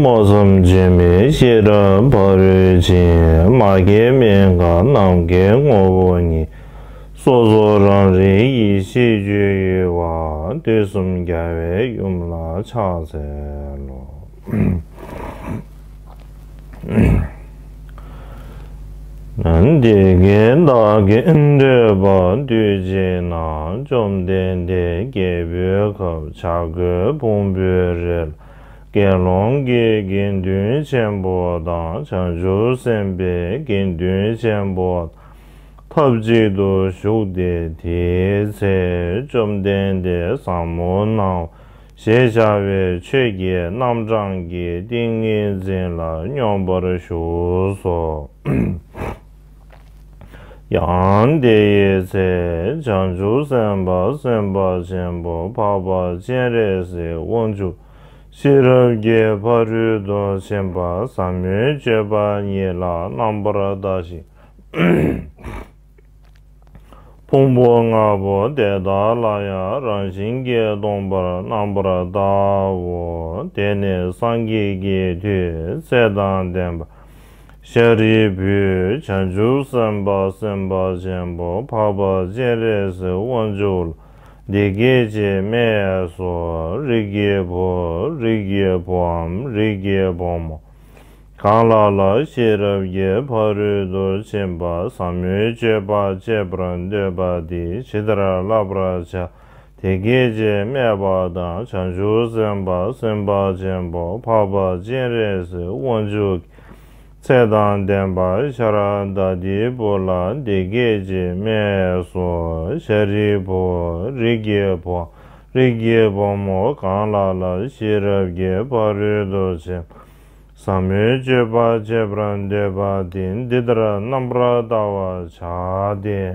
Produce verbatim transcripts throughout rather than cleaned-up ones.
མནོ་བསམ་བྱེད་མེད་ཤེས་རབ་ཕ་རོལ་ཕྱིན། མ་སྐྱེས་མི་འགག་ནམ་མཁའི་ངོ་བོ་ཉིད། སོ་སོ་རང་རིག་ཡེ་ཤེས་སྤྱོད་ཡུལ་བ། དུས་གསུམ་རྒྱལ་བའི་ཡུམ་ལ་ཕྱག་འཚལ་ལོ། འདི་སྐད་བདག་གིས་ཐོས་པ་དུས་གཅིག་ན། བཅོམ་ལྡན་འདས་རྒྱལ་པོའི་ཁབ་བྱ་རྒོད་ཕུང་པོའི་རི་ལ། དགེ་སློང་གི་དགེ་འདུན་ཆེན་པོ་དང་། བྱང་ཆུབ་སེམས་དཔའི་དགེ་འདུན་ཆེན་པོ་དང་ཐབས་ཅིག་ཏུ་བཞུགས་ཏེ། དེའི་ཚེ་བཅོམ་ལྡན་འདས་ཟབ་མོ་སྣང་བ་ཞེས་བྱ་བའི་ཆོས་ཀྱི་རྣམ་གྲངས་ཀྱི་ཏིང་ངེ་འཛིན་ལ་སྙོམས་པར་ཞུགས་སོ། ཡང་དེའི་ཚེ་བྱང་ཆུབ་སེམས་དཔའ་སེམས་དཔའ་ཆེན་པོ་འཕགས་པ་སྤྱན་རས་གཟིགས་དབང་ཕྱུག་ཤེས་རབ་ཀྱི་ཕ་རོལ་ཏུ་ཕྱིན་པ་ཟབ་མོའི་སྤྱོད་པ་ཉིད་ལ་རྣམ་པར་ལྟ་ཞིང་། ཕུང་པོ་ལྔ་པོ་དེ་དག་ལ་ཡང་རང་བཞིན་གྱིས་སྟོང་པར་རྣམ་པར་བལྟའོ། དེ་ནི་སངས་རྒྱས་ཀྱི་མཐུས་ཚེ་དང་ལྡན་པ་ཤཱ་རིའི་བུས་བྱང་ཆུབ་སེམས་དཔའ་སེམས་དཔའ་ཆེན་པོ་འཕགས་པ་སྤྱན་རས་གཟིགས་དབང་ཕྱུག་ལ་འདི་སྐད་ཅེས་སྨྲས་སོ། རིགས་ཀྱི་བུ། རིགས་ཀྱི་བུའམ་རིགས་ཀྱི་བུ་མོ། གང་ལ་ལ་ཤེས་རབ་ཀྱི་ཕ་རོལ་ཏུ་ཕྱིན་པ་ཟབ་མོའི་སྤྱོད་པ་སྤྱད་པར་འདོད་པ་དེས་ཇི་ལྟར་བསླབ་པར་བྱ། དེ་སྐད་ཅེས་སྨྲས་པ་དང་། བྱང་ཆུབ་སེམས་དཔའ་སེམས་དཔའ་ཆེན་པོ་འཕགས་པ་སྤྱན་རས་གཟིགས་དབང་ཕྱུག་གིས་ཚེ་དང་ལྡན་པ་ཤ་ར་དྭ་ཏིའི་བུ་ལ་འདི་སྐད་ཅེས་སྨྲས་སོ། ཤཱ་རིའི་བུ། རིགས་ཀྱི་བུ། རིགས་ཀྱི་བུ་མོ། གང་ལ་ལ་ཤེས་རབ་ཀྱི་ཕ་རོལ་ཏུ་ཕྱིན་པ་ཟབ་མོའི་སྤྱོད་པ་སྤྱད་པར་འདོད་པ་དེས་འདི་ལྟར་རྣམ་པར་བལྟ་བར་བྱ་སྟེ།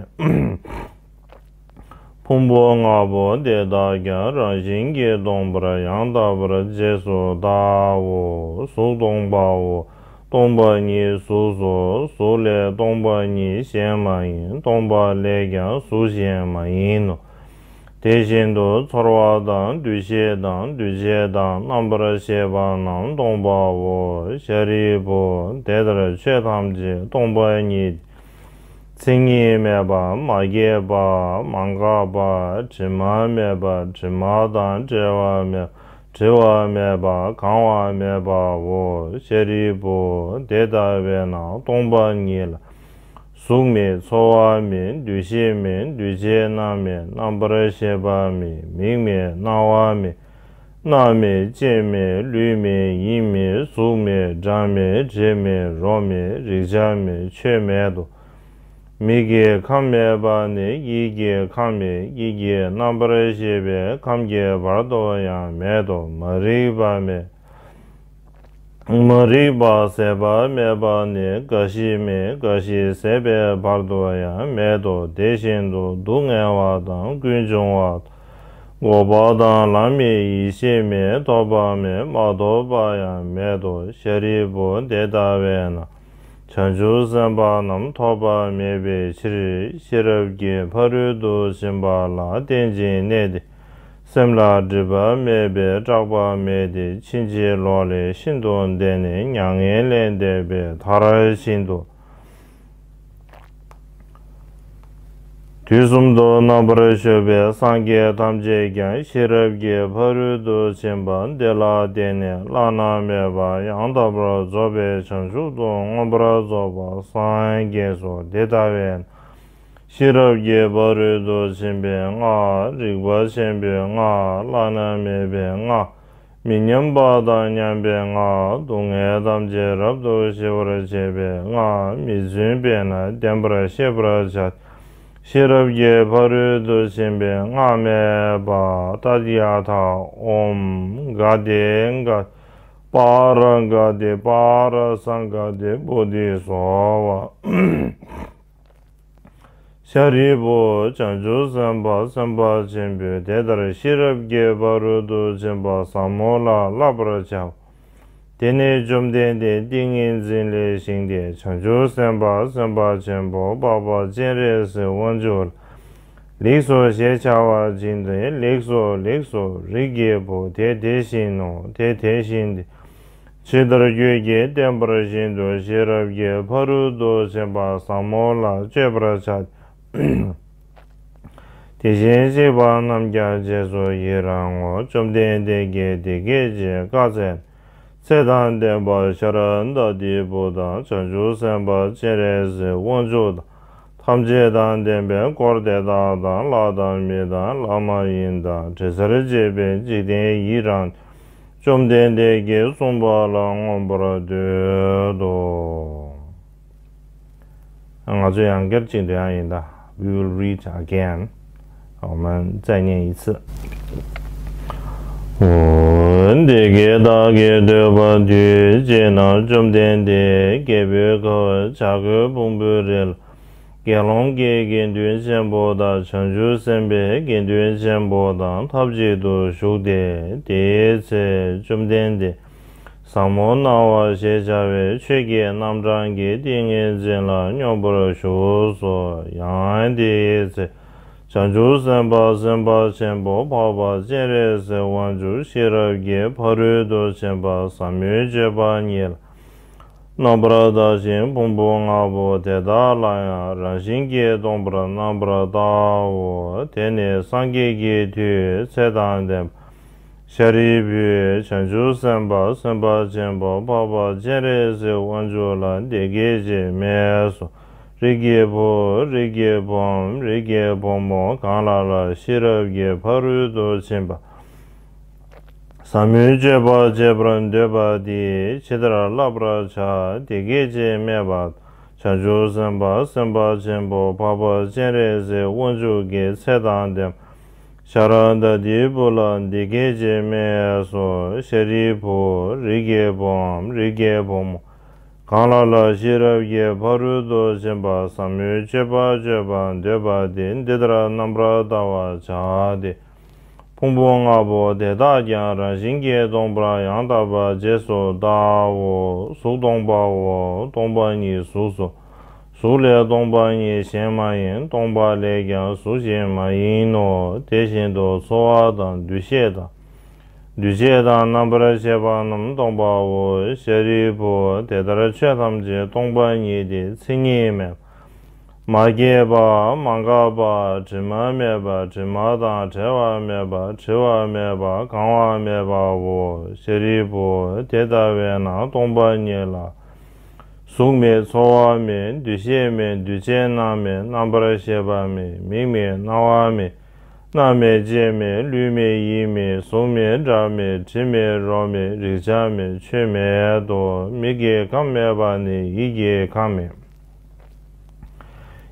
ཕུང་པོ་ལྔ་པོ་དེ་དག་ཀྱང་རང་བཞིན་གྱིས་སྟོང་པར་ཡང་དག་པར་རྗེས་སུ་བལྟའོ། གཟུགས་སྟོང་པའོ། སྟོང་པ་ཉིད་གཟུགས་སོ། གཟུགས་ལས་སྟོང་པ་ཉིད་གཞན་མ་ཡིན། སྟོང་པ་ལས་ཀྱང་གཟུགས་གཞན་མ་ཡིན་ནོ། དེ་བཞིན་དུ་ཚོར་བ་དང་། འདུ་ཤེས་དང་། འདུ་བྱེད་དང་། རྣམ་པར་ཤེས་པ་རྣམས་སྟོང་པའོ། ཤཱ་རིའི་བུ། དེ་ལྟར་ཆོས་ཐམས་ཅད་སྟོང་པ་ཉིད་དེ། མཚན་ཉིད་མེད་པ། མ་སྐྱེས་པ། མ་འགགས་པ། དྲི་མ་མེད་པ། དྲི་མ་དང་བྲལ་བ་མེད་པ། བྲི་བ་མེད་པ། གང་བ་མེད་པའོ། ཤཱ་རིའི་བུ། དེ་ལྟ་བས་ན་སྟོང་པ་ཉིད་ལ་གཟུགས་མེད། ཚོར་བ་མེད། འདུ་ཤེས་མེད། འདུ་བྱེད་རྣམས་མེད། རྣམ་པར་ཤེས་པ་མེད། མིག་མེད། རྣ་བ་མེད། སྣ་མེད། ལྕེ་མེད། ལུས་མེད། ཡིད་མེད། གཟུགས་མེད། སྒྲ་མེད། དྲི་མེད། རོ་མེད། རེག་བྱ་མེད། ཆོས་མེད་དོ། མིག་གི་ཁམས་མེད་པ་ནི་ཡིད་ཀྱི་ཁམས་མེད། ཡིད་ཀྱི་རྣམ་པར་ཤེས་པའི་ཁམས་ཀྱི་བར་དུ་ཡང་མེད་དོ། མ་རིག་པ་མེད། མ་རིག་པ་ཟད་པ་མེད་པ་ནི་རྒ་ཤི་མེད། རྒ་ཤི་ཟད་པའི་བར་དུ་ཡང་མེད་དོ། དེ་བཞིན་དུ་སྡུག་བསྔལ་བ་དང་ཀུན་འབྱུང་བ་དང་འགོག་པ་དང་ལམ་མེད། ཡེ་ཤེས་མེད། ཐོབ་པ་མེད། མ་ཐོབ་པ་ཡང་མེད་དོ། ཤཱ་རིའི་བུ། དེ་ལྟ་བས་ན་བྱང་ཆུབ་སེམས་དཔའ་རྣམས་ཐོབ་པ་མེད་པའི་ཕྱིར། ཤེས་རབ་ཀྱི་ཕ་རོལ་ཏུ་ཕྱིན་པ་ལ་བརྟེན་ཅིང་གནས་ཏེ། སེམས་ལ་སྒྲིབ་པ་མེད་པས་སྐྲག་པ་མེད་དེ། ཕྱིན་ཅི་ལོག་ལས་ཤིན་ཏུ་འདས་ནས་མྱ་ངན་ལས་འདས་པའི་མཐར་ཕྱིན་ཏོ། དུས་གསུམ་དུ་རྣམ་པར་བཞུགས་པའི་སངས་རྒྱས་ཐམས་ཅད་ཀྱང་ཤེས་རབ་ཀྱི་ཕ་རོལ་ཏུ་ཕྱིན་པ་འདི་ལ་བརྟེན་ནས་བླ་ན་མེད་པ་ཡང་དག་པར་རྫོགས་པའི་བྱང་ཆུབ་ཏུ་མངོན་པར་རྫོགས་པ་སངས་རྒྱས་སོ། དེ་ལྟ་བས་ན། ཤེས་རབ་ཀྱི་ཕ་རོལ་ཏུ་ཕྱིན་པའི་སྔགས། རིག་པ་ཆེན་པོའི་སྔགས། བླ་ན་མེད་པའི་སྔགས། མི་མཉམ་པ་དང་མཉམ་པའི་སྔགས། སྡུག་བསྔལ་ཐམས་ཅད་རབ་ཏུ་ཞི་བར་བྱེད་པའི་སྔགས། མི་བརྫུན་པས་ན་བདེན་པར་ཤེས་པར་བྱ། ཤེས་རབ་ཀྱི་ཕ་རོལ་ཏུ་ཕྱིན་པའི་སྔགས་སྨྲས་པ། ཏདྱ་ཐཱ། ཨོཾ་ག་དྷེ་ག་པཱ་ར་ག་དྷེ་པཱ་ར་སཾ་ག་དྷེ་བོ་དྷི་སྭཱ་ཧཱ། ཤཱ་རིའི་བུ། བྱང་ཆུབ་སེམས་དཔའ་སེམས་དཔའ་ཆེན་པོས་དེ་ལྟར་ཤེས་རབ་ཀྱི་ཕ་རོལ་ཏུ་ཕྱིན་པ་ཟབ་མོ་ལ་བསླབ་པར་བྱའོ། དེ་ནས་བཅོམ་ལྡན་འདས་ཏིང་ངེ་འཛིན་ལས་བཞེངས་ཏེ་བྱང་ཆུབ་སེམས་དཔའ་སེམས་དཔའ་ཆེན་པོ་འཕགས་པ་སྤྱན་རས་གཟིགས་དབང་ཕྱུག་ལ། ལེགས་སོ་ཞེས་བྱ་བ་ཅིག་འདི་ལེགས་སོ། ལེགས་སོ། རིགས་ཀྱི་བུ། དེ་དེ་བཞིན་ནོ། དེ་དེ་བཞིན་ཏེ། ཇི་ལྟར་ཁྱོད་ཀྱིས་བསྟན་པ་བཞིན་དུ་ཤེས་རབ་ཀྱི་ཕ་རོལ་ཏུ་ཕྱིན་པ་ཟབ་མོ་ལ་སྤྱད་པར་བྱ། དེ་བཞིན་གཤེགས་པ་རྣམས་ཀྱང་རྗེས་སུ་ཡི་རང་ངོ་། བཅོམ་ལྡན་འདས་ཀྱིས་དེ་སྐད་ཅེས་བཀའ་སྩལ། ཚེ་དང་ལྡན་པ་ཤཱ་ར་དྭ་ཏིའི་བུ་དང་། བྱང་ཆུབ་སེམས་དཔའ་སྤྱན་རས་གཟིགས་དབང་ཕྱུག་དང་། ཐམས་ཅད་དང་ལྡན་པའི་འཁོར་དེ་དག་དང་། ལྷ་དང་མི་དང་ལྷ་མ་ཡིན་དང་། དྲི་ཟར་བཅས་པའི་འཇིག་རྟེན་ཡི་རངས་ཏེ། བཅོམ་ལྡན་འདས་ཀྱིས་གསུངས་པ་ལ་མངོན་པར་བསྟོད་དོ། ང་ཚོས་ཡང་བསྐྱར་གཅིག་འདོན་ཡ་ཡིན་ད། We will read again. 我们再念一次. འོ། དེ་སྐད་བདག་གིས་ཐོས་པ་དུས་གཅིག་ན། བཅོམ་ལྡན་འདས་རྒྱལ་པོའི་ཁབ་བྱ་རྒོད་ཕུང་པོའི་རི་ལ། དགེ་སློང་གི་དགེ་འདུན་ཆེན་པོ་དང་། བྱང་ཆུབ་སེམས་དཔའི་དགེ་འདུན་ཆེན་པོ་དང་ཐབས་ཅིག་ཏུ་བཞུགས་ཏེ། དེའི་ཚེ་བཅོམ་ལྡན་འདས་ཟབ་མོ་སྣང་བ་ཞེས་བྱ་བའི་ཆོས་ཀྱི་རྣམ་གྲངས་ཀྱི་ཏིང་ངེ་འཛིན་ལ་སྙོམས་པར་ཞུགས་སོ། ཡང་དེའི་ཚེ་བྱང་ཆུབ་སེམས་དཔའ་སེམས་དཔའ་ཆེན་པོ་འཕགས་པ་སྤྱན་རས་གཟིགས་དབང་ཕྱུག་ཤེས་རབ་ཀྱི་ཕ་རོལ་ཏུ་ཕྱིན་པ་ཟབ་མོའི་སྤྱོད་པ་ཉིད་ལ་རྣམ་པར་བལྟ་ཞིང་། ཕུང་པོ་ལྔ་པོ་དེ་དག་ལ་ཡང་རང་བཞིན་གྱིས་སྟོང་པར་རྣམ་པར་བལྟའོ། དེ་ནི་སངས་རྒྱས་ཀྱི་མཐུས་ཚེ་དང་ལྡན་པ་ཤཱ་རིའི་བུས་བྱང་ཆུབ་སེམས་དཔའ་སེམས་དཔའ་ཆེན་པོ་འཕགས་པ་སྤྱན་རས་གཟིགས་དབང་ཕྱུག་ལ་འདི་སྐད་ཅེས་སྨྲས་སོ། རིགས་ཀྱི་བུ། རིགས་ཀྱི་བུའམ་རིགས་ཀྱི་བུ་མོ་གང་ལ་ལ་ཤེས་རབ་ཀྱི་ཕ་རོལ་ཏུ་ཕྱིན་པ་ཟབ་མོའི་སྤྱོད་པ་སྤྱད་པར་འདོད་པ་དེས་ཇི་ལྟར་བསླབ་པར་བྱ། དེ་སྐད་ཅེས་སྨྲས་པ། བྱང་ཆུབ་སེམས་དཔའ་སེམས་དཔའ་ཆེན་པོ་འཕགས་པ་སྤྱན་རས་གཟིགས་དབང་ཕྱུག་གིས་ཚེ་དང་ལྡན་པ་ཤཱ་ར་དྭ་ཏིའི་བུ་ལ་འདི་སྐད་ཅེས་སྨྲས་སོ། ཤཱ་རིའི་བུ། རིགས་ཀྱི་བུའམ་རིགས་ཀྱི་བུ་མོ་གང་ལ་ལ་ཤེས་རབ་ཀྱི་ཕ་རོལ་ཏུ་ཕྱིན་པ་ཟབ་མོའི་སྤྱོད་པ་སྤྱད་པར་འདོད་པ་དེས་འདི་ལྟར་རྣམ་པར་བལྟ་བར་བྱ་སྟེ། ཕུང་པོ་ལྔ་པོ་དེ་དག་ཀྱང་རང་བཞིན་གྱིས་སྟོང་པར་ཡང་དག་པར་རྗེས་སུ་བལྟའོ། གཟུགས་སྟོང་པའོ། སྟོང་པ་ཉིད་གཟུགས་སོ། གཟུགས་ལས་སྟོང་པ་ཉིད་གཞན་མ་ཡིན། སྟོང་པ་ལས་ཀྱང་གཟུགས་གཞན་མ་ཡིན་ནོ། དེ་བཞིན་དུ་ཚོར་བ་དང་། འདུ་ཤེས་དང་། འདུ་བྱེད་དང་། རྣམ་པར་ཤེས་པ་རྣམས་སྟོང་པའོ། ཤཱ་རིའི་བུ། དེ་ལྟར་ཆོས་ཐམས་ཅད་སྟོང་པ་ཉིད་དེ། མཚན་ཉིད་མེད་པ། མ་སྐྱེས་པ། མ་འགགས་པ། དྲི་མ་མེད་པ། དྲི་མ་དང་བྲལ་བ་མེད་པ། བྲི་བ་མེད་པ། གང་བ་མེད་པའོ། ཤཱ་རིའི་བུ། དེ་ལྟ་བས་ན་སྟོང་པ་ཉིད་ལ་གཟུགས་མེད། ཚོར་བ་མེད། འདུ་ཤེས་མེད། འདུ་བྱེད་རྣམས་མེད། རྣམ་པར་ཤེས་པ་མེད། མིག་མེད། རྣ་བ་མེད། སྣ་མེད། ལྕེ་མེད། ལུས་མེད། ཡིད་མེད། གཟུགས་མེད། སྒྲ་མེད། དྲི་མེད། རོ་མེད། རེག་བྱ་མེད། ཆོས་མེད་དོ། མིག་གི་ཁམས་མེད་པ་ནི་ཡིད་ཀྱི་ཁམས་མེད།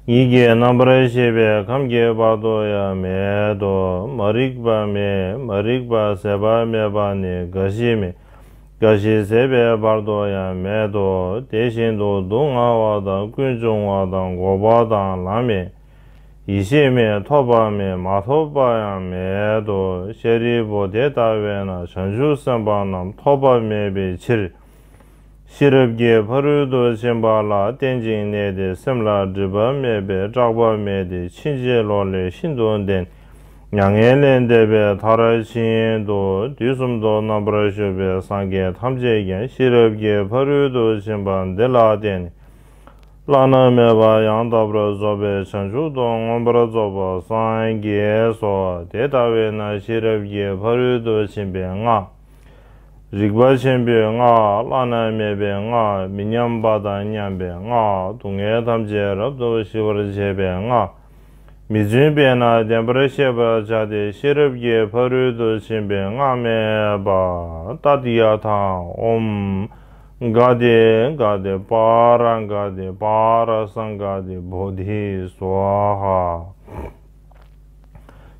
ཡིད་ཀྱི་རྣམ་པར་ཤེས་པའི་ཁམས་ཀྱི་བར་དུ་ཡང་མེད་དོ། མ་རིག་པ་མེད། མ་རིག་པ་ཟད་པ་མེད་པ་ནི་རྒ་ཤི་མེད། རྒ་ཤི་ཟད་པའི་བར་དུ་ཡང་མེད་དོ། དེ་བཞིན་དུ་སྡུག་བསྔལ་བ་དང་། ཀུན་འབྱུང་བ་དང་། འགོག་པ་དང་། ལམ་མེད། ཡེ་ཤེས་མེད། ཐོབ་པ་མེད། མ་ཐོབ་པ་ཡང་མེད་དོ། ཤཱ་རིའི་བུ། དེ་ལྟ་བས་ན་བྱང་ཆུབ་སེམས་དཔའ་རྣམས་ཐོབ་པ་མེད་པའི་ཕྱིར། ཤེས་རབ་ཀྱི་ཕ་རོལ་ཏུ་ཕྱིན་པ་ལ་བརྟེན་ཅིང་གནས་ཏེ། སེམས་ལ་སྒྲིབ་པ་མེད་པས་སྐྲག་པ་མེད་དེ། ཕྱིན་ཅི་ལོག་ལས་ཤིན་ཏུ་འདས་ནས་མྱ་ངན་ལས་འདས་པའི་མཐར་ཕྱིན་ཏོ། དུས་གསུམ་དུ་རྣམ་པར་བཞུགས་པའི་སངས་རྒྱས་ཐམས་ཅད་ཀྱང་ཤེས་རབ་ཀྱི་ཕ་རོལ་ཏུ་ཕྱིན་པ་འདི་ལ་བརྟེན་ནས། བླ་ན་མེད་པ་ཡང་དག་པར་རྫོགས་པའི་བྱང་ཆུབ་ཏུ་མངོན་པར་རྫོགས་པར་སངས་རྒྱས་སོ། དེ་ལྟ་བས་ན་ཤེས་རབ་ཀྱི་ཕ་རོལ་ཏུ་ཕྱིན་པའི་སྔགས། རིག་པ་ཆེན་པོའི་སྔགས། བླ་ན་མེད་པའི་སྔགས། མི་མཉམ་པ་དང་མཉམ་པའི་སྔགས། སྡུག་བསྔལ་ཐམས་ཅད་རབ་ཏུ་ཞི་བར་བྱེད་པའི་སྔགས། མི་བརྫུན་པས་ན་བདེན་པར་ཤེས་པར་བྱ་སྟེ། ཤེས་རབ་ཀྱི་ཕ་རོལ་ཏུ་ཕྱིན་པའི་སྔགས་སྨྲས་པ། ཏདྱ་ཐཱ། ཨོཾ་ག་ཏེ་ག་ཏེ་པཱ་ར་ག་ཏེ་པཱ་ར་སཾ་ག་ཏེ་བོ་དྷི་སྭཱ་ཧཱ།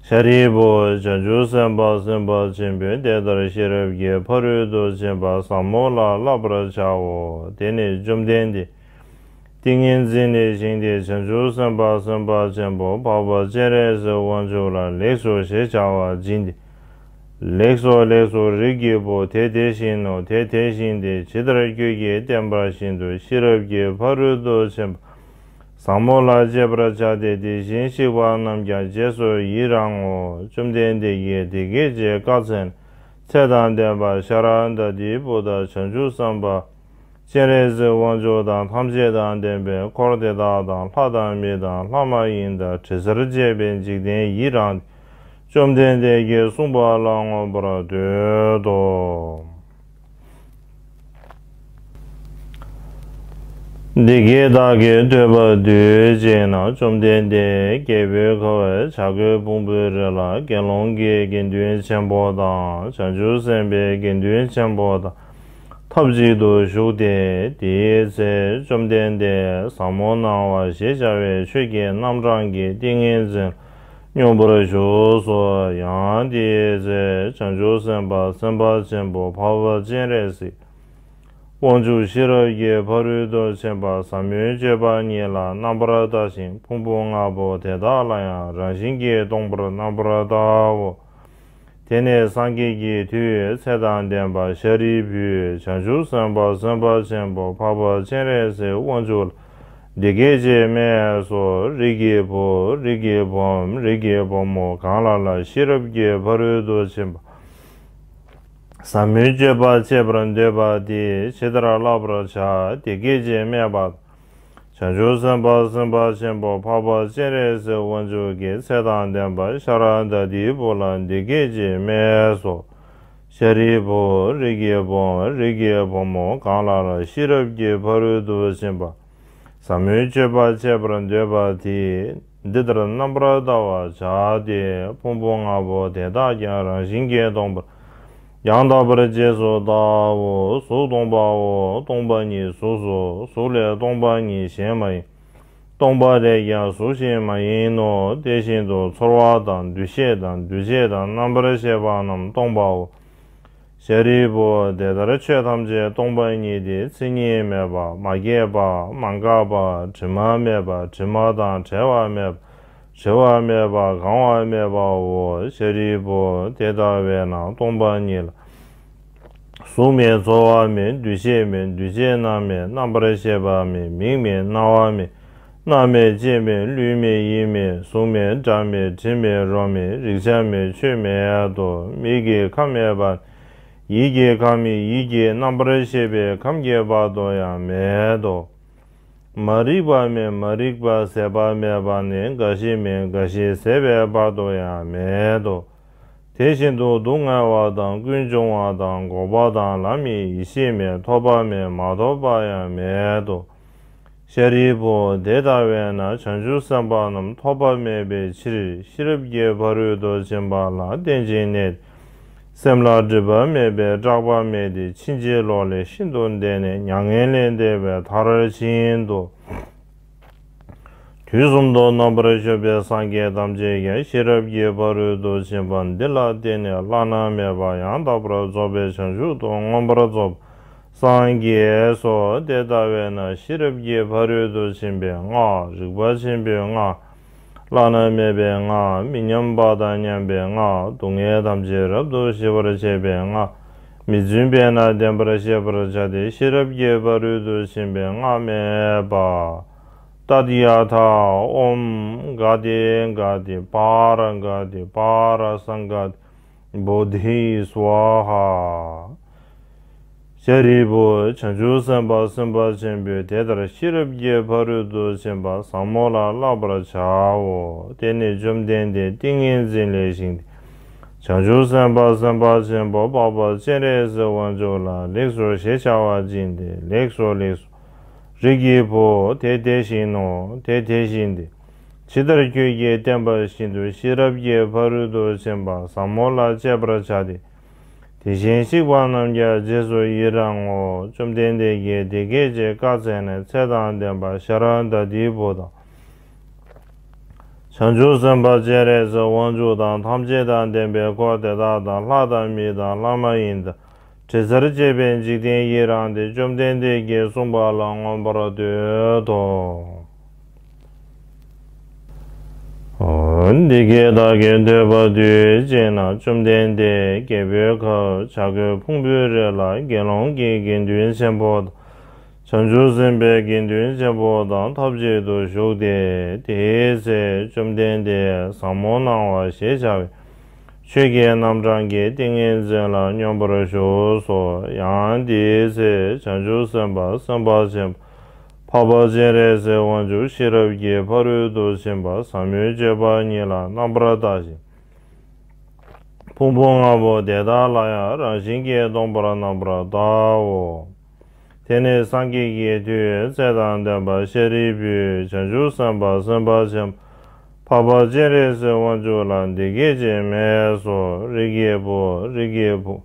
ཤཱ་རིའི་བུ། བྱང་ཆུབ་སེམས་དཔའ་སེམས་དཔའ་ཆེན་པོས་དེ་ལྟར་ཤེས་རབ་ཀྱི་ཕ་རོལ་ཏུ་ཕྱིན་པ་ཟབ་མོ་ལ་བསླབ་པར་བྱའོ། དེ་ནས་བཅོམ་ལྡན་འདས་ཏིང་ངེ་འཛིན་ལས་བཞེངས་ཏེ་བྱང་ཆུབ་སེམས་དཔའ་སེམས་དཔའ་ཆེན་པོ་འཕགས་པ་སྤྱན་རས་གཟིགས་དབང་ཕྱུག་ལ་ལེགས་སོ་ཞེས་བྱ་བ་བྱིན་ཏེ། ལེགས་སོ་ལེགས་སོ། རིགས་ཀྱི་བུ། དེ་དེ་བཞིན་ནོ། དེ་དེ་བཞིན་ཏེ། ཇི་ལྟར་ཁྱོད་ཀྱིས་བསྟན་པ་བཞིན་དུ་ཤེས་རབ་ཀྱི་ཕ་རོལ་ཏུ་ཕྱིན་པ་ཟབ་མོ་ལ་སྤྱད་པར་བྱ་སྟེ། དེ་བཞིན་གཤེགས་པ་རྣམས་ཀྱང་རྗེས་སུ་ཡི་རང་ངོ་། བཅོམ་ལྡན་འདས་ཀྱིས་དེ་སྐད་ཅེས་བཀའ་སྩལ། ཚེ་དང་ལྡན་པ་ཤཱ་ར་དྭ་ཏིའི་བུ་དང་བྱང་ཆུབ་སེམས་དཔའ་སྤྱན་རས་གཟིགས་དབང་ཕྱུག་དང་ཐམས་ཅད་དང་ལྡན་པའི་འཁོར་དེ་དག་དང་ལྷ་དང་མི་དང་ལྷ་མ་ཡིན་དང་དྲི་ཟར་བཅས་པའི་འཇིག་རྟེན་ཡི་རངས་ཏེ། བཅོམ་ལྡན་འདས་ཀྱིས་གསུངས་པ་ལ་མངོན་པར་བསྟོད་དོ། འདི་སྐད་བདག་གིས་ཐོས་པ་དུས་གཅིག་ན། བཅོམ་ལྡན་འདས་རྒྱལ་པོའི་ཁབ་བྱ་རྒོད་ཕུང་པོའི་རི་ལ་དགེ་སློང་གི་དགེ་འདུན་ཆེན་པོ་དང་། བྱང་ཆུབ་སེམས་དཔའི་དགེ་འདུན་ཆེན་པོ་དང་ཐབས་གཅིག་ཏུ་བཞུགས་ཏེ། དེའི་ཚེ་བཅོམ་ལྡན་འདས་ཟབ་མོ་སྣང་བ་ཞེས་བྱ་བའི་ཆོས་ཀྱི་རྣམ་གྲངས་ཀྱི་ཏིང་ངེ་འཛིན་སྙོམས་པར་ཞུགས་སོ། ཡང་དེའི་ཚེ་བྱང་ཆུབ་སེམས་དཔའ་སེམས་དཔའ་ཆེན་པོ་འཕགས་པ་སྤྱན་རས་གཟིགས་དབང་ཕྱུག་ཤེས་རབ་ཀྱི་ཕ་རོལ་ཏུ་ཕྱིན་པ་ཟབ་མོའི་སྤྱོད་པ་ཉིད་ལ་རྣམ་པར་ལྟ་ཞིང་ཕུང་པོ་ལྔ་པོ་དེ་དག་ལ་ཡང་རང་བཞིན་གྱིས་སྟོང་པར་རྣམ་པར་བལྟའོ། དེ་ནས་སངས་རྒྱས་ཀྱི་མཐུས་ཚེ་དང་ལྡན་པ་ཤཱ་རིའི་བུས་བྱང་ཆུབ་སེམས་དཔའ་སེམས་དཔའ་ཆེན་པོ་འཕགས་པ་སྤྱན་རས་གཟིགས་དབང་ཕྱུག་ལ་འདི་སྐད་ཅེས་སྨྲས་སོ། རིགས་ཀྱི་བུ། རིགས་ཀྱི་བུའམ་རིགས་ཀྱི་བུ་མོ་གང་ལ་ལ་ཤེས་རབ་ཀྱི་ཕ་རོལ་ཏུ་ཕྱིན་པ་ཟབ་མོའི་སྤྱོད་པ་སྤྱད་པར་འདོད་པ་དེས་ཇི་ལྟར་བསླབ་པར་བྱ། དེ་སྐད་ཅེས་སྨྲས་པ། བྱང་ཆུབ་སེམས་དཔའ་སེམས་དཔའ་ཆེན་པོ་འཕགས་པ་སྤྱན་རས་གཟིགས་དབང་ཕྱུག་གིས་ཚེ་དང་ལྡན་པ་ཤཱ་ར་དྭ་ཏིའི་བུ་ལ་འདི་སྐད་ཅེས་སྨྲས་སོ། ཤཱ་རིའི་བུ། རིགས་ཀྱི་བུའམ་རིགས་ཀྱི་བུ་མོ་གང་ལ་ལ་ཤེས་རབ་ཀྱི་ཕ་རོལ་ཏུ་ཕྱིན་པ་ཟབ་མོའི་སྤྱོད་པ་སྤྱད་པར་འདོད་པ་དེས་འདི་ལྟར་རྣམ་པར་བལྟ་བར་བྱ་སྟེ། ཕུང་པོ་ལྔ་པོ་དེ་དག་ཀྱང་རང་བཞིན་གྱིས་སྟོང་པར་ཡང་དག་པར་རྗེས་སུ་བལྟའོ། གཟུགས་སྟོང་པའོ། སྟོང་པ་ཉིད་གཟུགས་སོ། གཟུགས་ལས་སྟོང་པ་ཉིད་གཞན་མ་ཡིན། སྟོང་པ་ལས་ཀྱང་གཟུགས་གཞན་མ་ཡིན་ནོ། དེ་བཞིན་དུ་ཚོར་བ་དང་འདུ་ཤེས་དང་འདུ་བྱེད་དང་རྣམ་པར་ཤེས་པ་རྣམས་སྟོང་པའོ། ཤཱ་རིའི་བུ། དེ་ལྟར་ཆོས་ཐམས་ཅད་སྟོང་པ་ཉིད་དེ། མཚན་ཉིད་མེད་པ། མ་སྐྱེས་པ། མ་འགགས་པ། དྲི་མ་མེད་པ། དྲི་མ་དང་བྲལ་བ་མེད་པ། བྲི་བ་མེད་པ། གང་བ་མེད་པའོ། ཤཱ་རིའི་བུ། དེ་ལྟ་བས་ན་སྟོང་པ་ཉིད་ལ་གཟུགས་མེད། ཚོར་བ་མེད། འདུ་ཤེས་མེད། འདུ་བྱེད་རྣམས་མེད། རྣམ་པར་ཤེས་པ་མེད། མིག་མེད། རྣ་བ་མེད། སྣ་མེད། ལྕེ་མེད། ལུས་མེད། ཡིད་མེད། གཟུགས་མེད། སྒྲ་མེད། དྲི་མེད། རོ་མེད། རེག་བྱ་མེད། ཆོས་མེད་དོ། མིག་གི་ཁམས་མེད་པ། ཡིད་ཀྱི་ཁམས་མེད། ཡིད་ཀྱི་རྣམ་པར་ཤེས་པའི་ཁམས་ཀྱི་བར་དུ་ཡང་མེད་དོ། མ་རིག་པ་མེད། མ་རིག་པ་ཟད་པ་མེད་པ་ནི་རྒ་ཤི་མེད། རྒ་ཤི་ཟད་པའི་བར་དུ་ཡང་མེད་དོ། དེ་བཞིན་དུ་སྡུག་བསྔལ་བ་དང་ཀུན་འབྱུང་བ་དང་འགོག་པ་དང་ལམ་མེད། ཡེ་ཤེས་མེད། ཐོབ་པ་མེད། མ་ཐོབ་པ་ཡང་མེད་དོ། ཤཱ་རིའི་བུ། དེ་ལྟ་བས་ན་བྱང་ཆུབ་སེམས་དཔའ་རྣམས་ཐོབ་པ་མེད་པའི་ཕྱིར་ཤེས་རབ་ཀྱི་ཕ་རོལ་ཏུ་ཕྱིན་པ་ལ་བརྟེན་ཅིང་གནས་ཏེ། སེམས་ལ་སྒྲིབ་པ་མེད་པས་སྐྲག་པ་མེད་དེ། ཕྱིན་ཅི་ལོག་ལས་ཤིན་ཏུ་འདས་ནས་མྱ་ངན་ལས་འདས་པའི་མཐར་ཕྱིན་ཏོ། དུས་གསུམ་དུ་རྣམ་པར་སྤྱོད་པའི་སངས་རྒྱས་ཐམས་ཅད་ཀྱང་ཤེས་རབ་ཀྱི་ཕ་རོལ་ཏུ་ཕྱིན་པ་འདི་ལ་བརྟེན་ནས་བླ་ན་མེད་པ་ཡང་དག་པར་རྫོགས་པའི་བྱང་ཆུབ་ཏུ་མངོན་པར་རྫོགས་པར་སངས་རྒྱས་སོ། དེ་ལྟ་བས་ན་ཤེས་རབ་ཀྱི་ཕ་རོལ་ཏུ་ཕྱིན་པའི་སྔགས། རིག་པ་ཆེན་པོའི་སྔགས། བླ་ན་མེད་པའི་སྔགས། མི་མཉམ་པ་དང་མཉམ་པའི་སྔགས། སྡུག་བསྔལ་ཐམས་ཅད་རབ་ཏུ་ཞི་བར་བྱེད་པའི་སྔགས། མི་བརྫུན་པས་ན་བདེན་པར་ཤེས་པར་བྱ་སྟེ། ཤེས་རབ་ཀྱི་ཕ་རོལ་ཏུ་ཕྱིན་པའི་སྔགས་སྨྲས་པ། ཏདྱ་ཐཱ། ཨོཾ་ག་ཏེ་ག་ཏེ་པཱ་ར་ག་ཏེ་པཱ་ར་སཾ་ག་ཏེ་བོ་དྷི་སྭཱ་ཧཱ། ཤཱ་རིའི་བུ། བྱང་ཆུབ་སེམས་དཔའ་སེམས་དཔའ་ཆེན་པོས་དེ་ལྟར་ཤེས་རབ་ཀྱི་ཕ་རོལ་ཏུ་ཕྱིན་པ་ཟབ་མོ་ལ་བསླབ་པར་བྱའོ། དེ་ནས་བཅོམ་ལྡན་འདས་ཏིང་ངེ་འཛིན་ལས་བཞེངས་ཏེ། བྱང་ཆུབ་སེམས་དཔའ་སེམས་དཔའ་ཆེན་པོ་འཕགས་པ་སྤྱན་རས་གཟིགས་དབང་ཕྱུག་ལ་ལེགས་སོ་ཞེས་བྱ་བ་བྱིན་ཏེ། ལེགས་སོ་ལེགས་སོ། རིགས་ཀྱི་བུ། དེ་དེ་བཞིན་ནོ། དེ་དེ་བཞིན་ཏེ། ཇི་ལྟར་ཁྱོད་ཀྱིས་བསྟན་པ་བཞིན་དུ་ཤེས་རབ་ཀྱི་ཕ་རོལ་ཏུ་ཕྱིན་པ་ཟབ་མོ་ལ་སྤྱད་པར་བྱ་སྟེ། དེ་བཞིན་གཤེགས་པ་རྣམས་ཀྱང་རྗེས་སུ་ཡི་རང་ངོ་། བཅོམ་ལྡན་འདས་ཀྱིས་དེ་སྐད་ཅེས་བཀའ་སྩལ་ནས་ཚེ་དང་ལྡན་པ་ཤཱ་ར་དྭ་ཏིའི་བུ་དང་། བྱང་ཆུབ་སེམས་དཔའ་སྤྱན་རས་གཟིགས་དབང་ཕྱུག་དང་ཐམས་ཅད་དང་ལྡན་པའི་འཁོར་དེ་དག་དང་ལྷ་དང་མི་དང་ལྷ་མ་ཡིན་དང་། དྲི་ཟར་བཅས་པའི་འཇིག་རྟེན་ཡི་རངས་ཏེ། བཅོམ་ལྡན་འདས་ཀྱིས་གསུངས་པ་ལ་མངོན་པར་བསྟོད་དོ། འདི་སྐད་བདག་གིས་ཐོས་པ་དུས་གཅིག་ན། བཅོམ་ལྡན་འདས་རྒྱལ་པོའི་ཁབ་བྱ་རྒོད་ཕུང་པོའི་རི་ལ་དགེ་སློང་གི་དགེ་འདུན་ཆེན་པོ་དང་། བྱང་ཆུབ་སེམས་དཔའི་དགེ་འདུན་ཆེན་པོ་དང་ཐབས་གཅིག་ཏུ་བཞུགས་ཏེ། དེའི་ཚེ་བཅོམ་ལྡན་འདས་ཟབ་མོ་སྣང་བ་ཞེས་བྱ་བའི་ ཆོས་ཀྱི་རྣམ་གྲངས་ཀྱི་ཏིང་ངེ་འཛིན་ལ་སྙོམས་པར་ཞུགས་སོ། ཡང་དེའི་ཚེ་བྱང་ཆུབ་སེམས་དཔའ་སེམས་དཔའ་ཆེན་པོ་འཕགས་པ་སྤྱན་རས་གཟིགས་དབང་ཕྱུག་ཤེས་རབ་ཀྱི་ཕ་རོལ་ཏུ་ཕྱིན་པ་ཟབ་མོའི་སྤྱོད་པ་ཉིད་ལ་རྣམ་པར་བལྟ་ཞིང་། ཕུང་པོ་ལྔ་པོ་དེ་དག་ལ་ཡང་རང་བཞིན་གྱིས་སྟོང་པར་རྣམ་པར་བལྟའོ། དེ་ནས་སངས་རྒྱས་ཀྱི་མཐུས་ཚེ་དང་ལྡན་པ་ཤཱ་རིའི་བུས་བྱང་ཆུབ་སེམས་དཔའ་སེམས་དཔའ་ཆེན་པོ་འཕགས་པ་སྤྱན་རས་གཟིགས་དབང་ཕྱུག་ལ་འདི་སྐད་ཅེས་སྨྲས་སོ། རིགས་ཀྱི་བུ། རིགས་ཀྱི་བུ།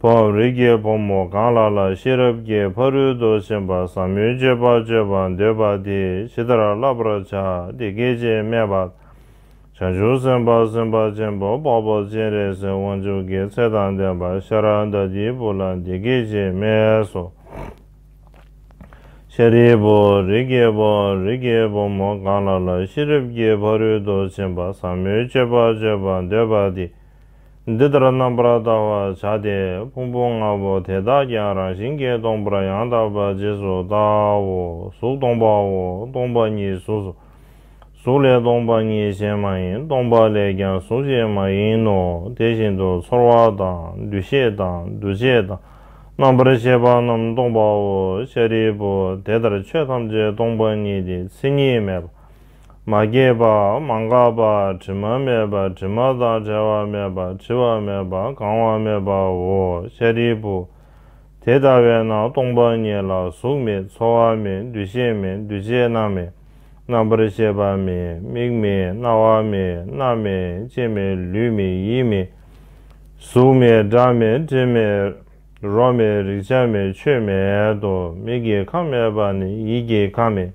བུའམ་རིགས་ཀྱི་བུ་མོ་གང་ལ་ལ་ཤེས་རབ་ཀྱི་ཕ་རོལ་ཏུ་ཕྱིན་པ་ཟབ་མོའི་སྤྱོད་པ་སྤྱོད་པར་འདོད་པ་དེས་ཇི་ལྟར་བསླབ་པར་བྱ། འདི་སྐད་ཅེས་སྨྲས་པ། བྱང་ཆུབ་སེམས་དཔའ་སེམས་དཔའ་ཆེན་པོ་འཕགས་པ་སྤྱན་རས་གཟིགས་དབང་ཕྱུག་གིས་ཚེ་དང་ལྡན་པ་ཤཱ་ར་དྭ་ཏིའི་བུ་ལ་འདི་སྐད་ཅེས་སྨྲས་སོ། ཤཱ་རིའི་བུ། རིགས་ཀྱི་བུ། རིགས་ཀྱི་བུ་མོ་གང་ལ་ལ་ཤེས་རབ་ཀྱི་ཕ་རོལ་ཏུ་ཕྱིན་པ་ཟབ་མོའི་སྤྱོད་པ་སྤྱོད་པར་འདོད་པ་དེས་འདི་ལྟར་རྣམ་པར་བལྟ་བར་བྱ་སྟེ། ཕུང་པོ་ལྔ་པོ་དེ་དག་ཀྱང་རང་བཞིན་གྱིས་སྟོང་པར་ཡང་དག་པར་རྗེས་སུ་བལྟའོ། གཟུགས་སྟོང་པའོ། སྟོང་པ་ཉིད་གཟུགས་སོ། གཟུགས་ལས་སྟོང་པ་ཉིད་གཞན་མ་ཡིན། སྟོང་པ་ལས་ཀྱང་གཟུགས་གཞན་མ་ཡིན་ནོ། དེ་བཞིན་དུ་ཚོར་བ་དང་། འདུ་ཤེས་དང་། འདུ་བྱེད་དང་། རྣམ་པར་ཤེས་པ་རྣམས་སྟོང་པའོ། ཤཱ་རིའི་བུ། དེ་ལྟར་ཆོས་ཐམས་ཅད་སྟོང་པ་ཉིད་དེ། མཚན་ཉིད་མེད་པ། མ་སྐྱེས་པ། མ་འགགས་པ། དྲི་མ་མེད་པ། དྲི་མ་དང་བྲལ་བ་མེད་པ། བྲི་བ་མེད་པ། གང་བ་མེད་པའོ། ཤཱ་རིའི་བུ། དེ་ལྟ་བས་ན་སྟོང་པ་ཉིད་ལ་གཟུགས་མེད། ཚོར་བ་མེད། འདུ་ཤེས་མེད། འདུ་བྱེད་རྣམས་མེད། རྣམ་པར་ཤེས་པ་མེད། མིག་མེད། རྣ་བ་མེད། སྣ་མེད། ལྕེ་མེད། ལུས་མེད། ཡིད་མེད། གཟུགས་མེད། སྒྲ་མེད། དྲི་མེད། རོ་མེད། རེག་བྱ་མེད། ཆོས་མེད་དོ། མིག་གི་ཁམས་མེད་པ་ནི་ཡིད་ཀྱི་ཁམས་མེད།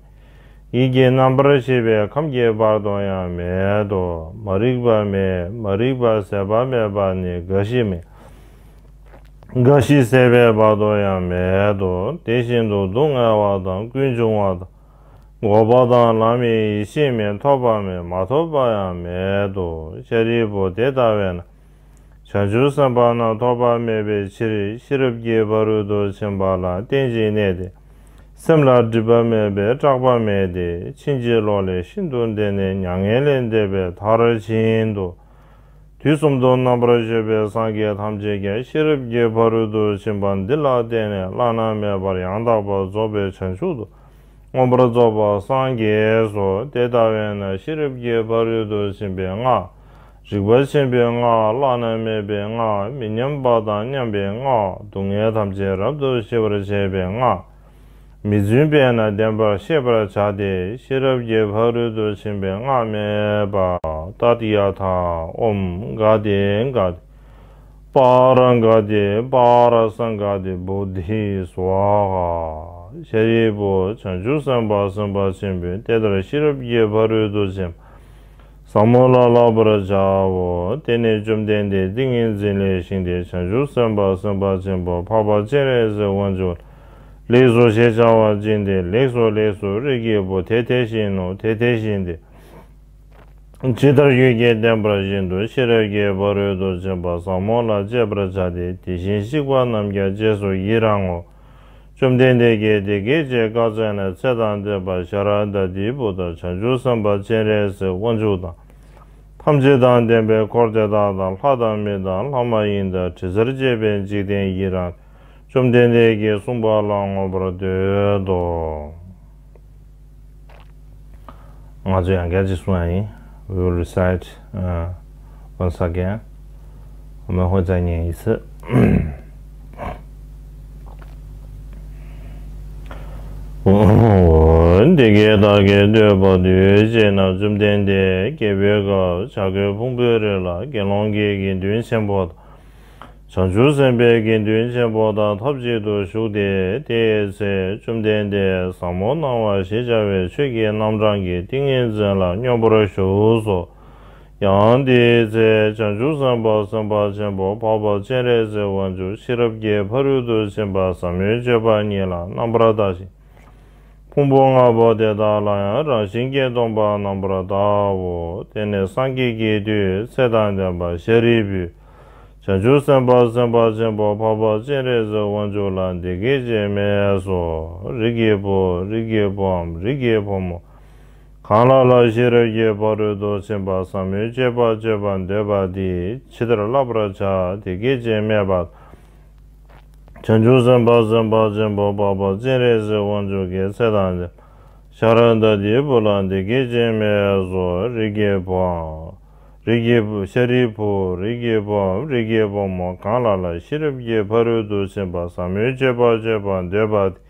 ཡིད་ཀྱི་རྣམ་པར་ཤེས་པའི་ཁམས་ཀྱི་བར་དུ་ཡང་མེད་དོ། མ་རིག་པ་མེད། མ་རིག་པ་ཟད་པ་མེད་པ་ནི་རྒ་ཤི་མེད། རྒ་ཤི་ཟད་པའི་བར་དུ་ཡང་མེད་དོ། དེ་བཞིན་དུ་སྡུག་བསྔལ་བ་དང་། ཀུན་འབྱུང་བ་དང་། འགོག་པ་དང་། ལམ་མེད། ཡེ་ཤེས་མེད། ཐོབ་པ་མེད། མ་ཐོབ་པ་ཡང་མེད་དོ། ཤཱ་རིའི་བུ། དེ་ལྟ་བས་ན། བྱང་ཆུབ་སེམས་དཔའ་རྣམས་ཐོབ་པ་མེད་པའི་ཕྱིར། ཤེས་རབ་ཀྱི་ཕ་རོལ་ཏུ་ཕྱིན་པ་ལ་རྟེན་ཅིང་གནས་ཏེ། སེམས་ལ་སྒྲིབ་པ་མེད་པས་སྐྲག་པ་མེད་དེ། ཕྱིན་ཅི་ལོག་ལས་ཤིན་ཏུ་འདས་ནས་མྱ་ངན་ལས་འདས་པའི་མཐར་ཕྱིན་ཏོ། དུས་གསུམ་དུ་རྣམ་པར་སྤྱོད་པའི་སངས་རྒྱས་ཐམས་ཅད་ཀྱང་ཤེས་རབ་ཀྱི་ཕ་རོལ་ཏུ་ཕྱིན་པ་འདི་ལ་བརྟེན་ནས་བླ་ན་མེད་པར་ཡང་དག་པར་རྫོགས་པའི་བྱང་ཆུབ་ཏུ་མངོན་པར་རྫོགས་པར་སངས་རྒྱས་སོ། དེ་ལྟ་བས་ན་ཤེས་རབ་ཀྱི་ཕ་རོལ་ཏུ་ཕྱིན་པའི་སྔགས། རིག་པ་ཆེན་པོའི་སྔགས། བླ་ན་མེད་པའི་སྔགས། མི་མཉམ་པ་དང་མཉམ་པའི་སྔགས། སྡུག་བསྔལ་ཐམས་ཅད་རབ་ཏུ་ཞི་བར་བྱེད་པའི་སྔགས། མི་བརྫུན་པས་ན་བདེན་པར་ཤེས་པར་བྱ་སྟེ། ཤེས་རབ་ཀྱི་ཕ་རོལ་ཏུ་ཕྱིན་པའི་སྔགས་སྨྲས་པ། ཏདྱ་ཐཱ། ཨོཾ་ག་ཏེ་ག་ཏེ། པཱ་ར་ག་ཏེ། པཱ་ར་སཾ་ག་ཏེ་བོ་དྷི་སྭཱ་ཧཱ། ཤཱ་རིའི་བུ། བྱང་ཆུབ་སེམས་དཔའ་སེམས་དཔའ་ཆེན་པོས་དེ་ལྟར་ཤེས་རབ་ཀྱི་ཕ་རོལ་ཏུ་ཕྱིན་པ་ཟབ་མོ་ལ་བསླབ་པར་བྱའོ། དེ་ནས་བཅོམ་ལྡན་འདས་ཏིང་ངེ་འཛིན་ལས་བཞེངས་ཏེ་བྱང་ཆུབ་སེམས་དཔའ་སེམས་དཔའ་ཆེན་པོ་འཕགས་པ་སྤྱན་རས་གཟིགས་དབང་ཕྱུག་ལེགས་སོ་ཞེས་བྱ་བ་བྱིན་ཏེ། ལེགས་སོ་ལེགས་སོ། རིགས་ཀྱི་བུ། དེ་དེ་བཞིན་ནོ། དེ་དེ་བཞིན་ཏེ། ཇི་ལྟར་ཡུལ་གྱིས་བསྟན་པ་བཞིན་དུ་ཤེས་རབ་ཀྱི་ཕ་རོལ་ཏུ་ཕྱིན་པ་ཟབ་མོ་ལ་སྤྱད་པར་བྱ་སྟེ། དེ་བཞིན་གཤེགས་པ་རྣམས་ཀྱང་རྗེས་སུ་ཡི་རང་ངོ་། བཅོམ་ལྡན་འདས་ཀྱིས་དེ་སྐད་ཅེས་བཀའ་སྩལ་ནས། ཚེ་དང་ལྡན་པ་ཤཱ་ར་དྭ་ཏིའི་བུ་དང་། བྱང་ཆུབ་སེམས་དཔའ་སྤྱན་རས་གཟིགས་དབང་ཕྱུག་དང་། ཐམས་ཅད་དང་ལྡན་པའི་འཁོར་དེ་དག་དང་། ལྷ་དང་མི་དང་ལྷ་མ་ཡིན་དང་། དྲི་ཟར་བཅས་པའི་འཇིག་རྟེན་ཡི་རངས། བཅོམ་ལྡན་འདས་ཀྱིས་གསུངས་པ་ལ་མངོན་པར་བསྟོད་དོ། ང་ཚོས་ཡང་བསྐྱར་ཅིག་གསུང་ཡ་ཡིན། We will recite, uh, once again. 我们会再念一次。འདི་སྐད་བདག་གིས་ཐོས་པ་དུས་གཅིག་ན་བཅོམ་ལྡན་འདས་རྒྱལ་པོའི་ཁབ་བྱ་རྒོད་ཕུང་པོའི་རི་ལ་དགེ་སློང་གི་དགེ་འདུན་ཆེན་པོ་དང་། བྱང་ཆུབ་སེམས་དཔའི་དགེ་འདུན་ཆེན་པོ་དང་ཐབས་ཅིག་ཏུ་བཞུགས་ཏེ། དེའི་ཚེ་བཅོམ་ལྡན་འདས་ཟབ་མོ་སྣང་བ་ཞེས་བྱ་བའི་ཆོས་ཀྱི་རྣམ་གྲངས་ཀྱི་ཏིང་ངེ་འཛིན་ལ་སྙོམས་པར་ཞུགས་སོ། ཡང་དེའི་ཚེ་བྱང་ཆུབ་སེམས་དཔའ་སེམས་དཔའ་ཆེན་པོ་འཕགས་པ་སྤྱན་རས་གཟིགས་དབང་ཕྱུག་ཤེས་རབ་ཀྱི་ཕ་རོལ་ཏུ་ཕྱིན་པ་ཟབ་མོའི་སྤྱོད་པ་ཉིད་ལ་རྣམ་པར་བལྟ་ཞིང་། ཕུང་པོ་ལྔ་པོ་དེ་དག་ལ་ཡང་རང་བཞིན་གྱིས་སྟོང་པར་རྣམ་པར་བལྟའོ། དེ་ནས་སངས་རྒྱས་ཀྱི་མཐུས་ཚེ་དང་ལྡན་པ་ཤཱ་རིའི་བུས། བྱང་ཆུབ་སེམས་དཔའ་སེམས་དཔའ་ཆེན་པོ་འཕགས་པ་སྤྱན་རས་གཟིགས་དབང་ཕྱུག་ལ་འདི་སྐད་ཅེས་སྨྲས་སོ། རིགས་ཀྱི་བུ། རིགས་ཀྱི་བུའམ་རིགས་ཀྱི་བུ་མོ། གང་ལ་ལ་ཤེས་རབ་ཀྱི་ཕ་རོལ་ཏུ་ཕྱིན་པ་ཟབ་མོའི་སྤྱོད་པ་སྤྱད་པར་འདོད་པ་དེས་ཇི་ལྟར་བསླབ་པར་བྱ། དེ་སྐད་ཅེས་སྨྲས་པ། བྱང་ཆུབ་སེམས་དཔའ་སེམས་དཔའ་ཆེན་པོ་འཕགས་པ་སྤྱན་རས་གཟིགས་དབང་ཕྱུག་གིས་ཚེ་དང་ལྡན་པ་ཤཱ་ར་དྭ་ཏིའི་བུ་ལ་འདི་སྐད་ཅེས་སྨྲས་སོ། རིགས་ཀྱི་བུའམ། རིགས་ཀྱི་བུ། ཤཱ་རིའི་བུ། རིགས་ཀྱི་བུའམ། རིགས་ཀྱི་བུ་མོ། གང་ལ་ལ་ཤེས་རབ་ཀྱི་ཕ་རོལ་ཏུ་ཕྱིན་པ་ཟབ་མོའི་སྤྱོད་པ་སྤྱད་པར་འདོད་པ་དེས།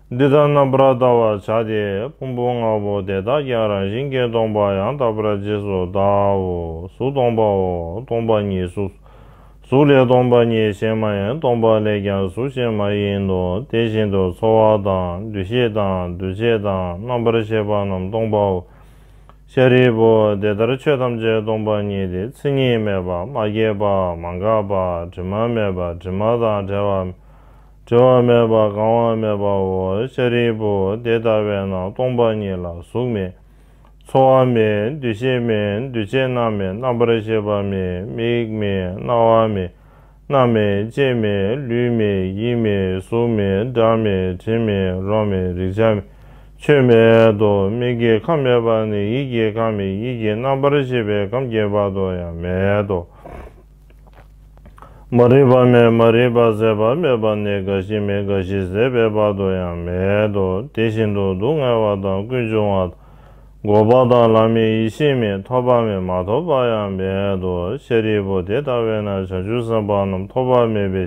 འདི་ལྟར་རྣམ་པར་བལྟ་བར་བྱ་སྟེ། ཕུང་པོ་ལྔ་པོ་དེ་དག་ཀྱང་རང་བཞིན་གྱིས་སྟོང་པར་ཡང་དག་པར་རྗེས་སུ་བལྟའོ། གཟུགས་སྟོང་པའོ། སྟོང་པ་ཉིད་གཟུགས། གཟུགས་ལས་སྟོང་པ་ཉིད་གཞན་མ་ཡིན། སྟོང་པ་ལས་ཀྱང་གཟུགས་གཞན་མ་ཡིན་ནོ། དེ་བཞིན་དུ་ཚོར་བ་དང་། འདུ་ཤེས་དང་། འདུ་བྱེད་དང་། རྣམ་པར་ཤེས་པ་རྣམས་སྟོང་པའོ། ཤཱ་རིའི་བུ། དེ་ལྟར་ཆོས་ཐམས་ཅད་སྟོང་པ་ཉིད་དེ། མཚན་ཉིད་མེད་པ། མ་སྐྱེས་པ། མ་འགགས་པ། དྲི་མ་མེད་པ། དྲི་མ་དང་བྲལ་བ། བྲི་བ་མེད་པ། གང་བ་མེད་པའོ། ཤཱ་རིའི་བུ། དེ་ལྟ་བས་ན་སྟོང་པ་ཉིད་ལ་གཟུགས་མེད། ཚོར་བ་མེད། འདུ་ཤེས་མེད། འདུ་བྱེད་རྣམས་མེད། རྣམ་པར་ཤེས་པ་མེད། མིག་མེད། རྣ་བ་མེད། སྣ་མེད། ལྕེ་མེད། ལུས་མེད། ཡིད་མེད། གཟུགས་མེད། སྒྲ་མེད། དྲི་མེད། རོ་མེད། རེག་བྱ་མེད། ཆོས་མེད་དོ། མིག་གི་ཁམས་མེད་པ་ནི་ཡིད་ཀྱི་ཁམས་མེད། ཡིད་ཀྱི་རྣམ་པར་ཤེས་པའི་ཁམས་ཀྱི་བར་དུ་ཡང་མེད་དོ། མ་རིག་པ་མེད། མ་རིག་པ་ཟད་པ་མེད་པ་ནི་རྒ་ཤི་མེད། རྒ་ཤི་ཟད་པའི་བར་དུ་ཡང་མེད་དོ། དེ་བཞིན་དུ་སྡུག་བསྔལ་བ་དང་ཀུན་འབྱུང་བ་དང་། འགོག་པ་དང་ལམ་མེད། ཡེ་ཤེས་མེད། ཐོབ་པ་མེད། མ་ཐོབ་པ་ཡང་མེད་དོ། ཤཱ་རིའི་བུ། དེ་ལྟ་བས་ན་བྱང་ཆུབ་སེམས་དཔའ་རྣམས་ཐོབ་པ་མེད་པའི་